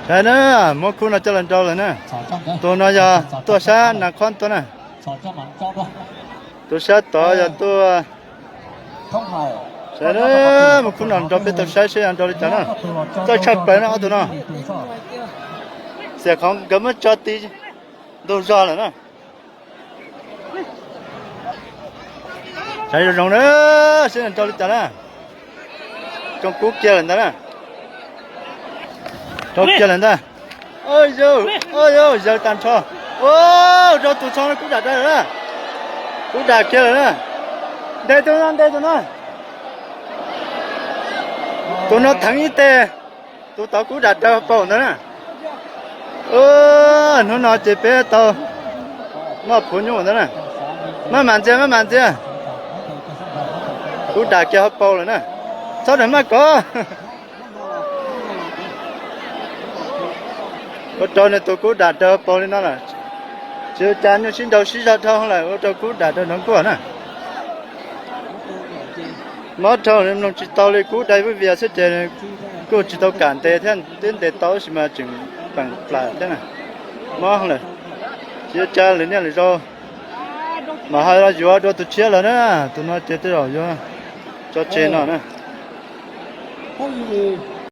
Saib na, muab khub no coj los nrau lawm na. Tus no yog tuaj sab Nas Khob tuaj na. Tus sab tod yog tuaj, saib na, muab khub no nrau peb tau saib seb yog nrau li cas na. Txawj tshaj plaws na ob tug no. Xiam qhov nkawd muab tso ti ntug zog lawm na. Saib zoo zoo na, seb nws nrau li cas na. Tsoo kub kiag lawm ntag na. Rau kiag lawm ntag. Yawg, yawg tag nrho. Rau tus txho no kub dam dai lawm na. Kub dam kiag lawm na. Ntes tus no, ntes tus no. Tus no theev ib teg, tus tod kub dam daws paus ntag na. Hnub no ces peb tau noj phuv nyuj ntag na. Maj mam ntxias, maj mam ntxias. Kub dam kiag hauv paus lawm na. Txhob ram maj kov. Ua rau nws tus kub dam daws paus li no lawm. Tsis ua cas, nyuj sib nraus sib zog dhau lawm ua rau kub dam daws nrov nkuaj na. Mob dhau, mloog tsis tau li, kub dai vwj vias xwb ces kuj tsis tau kam ntes thiab, twb ntes tau tab sis mas tseem peem plam thiab na. Mob lawm. Tsis ua cas, lwm niaj lwm zaus mam ho yuav dua tus tshiab lawm na. Tus no ces tej zaum yuav tso tseg no na.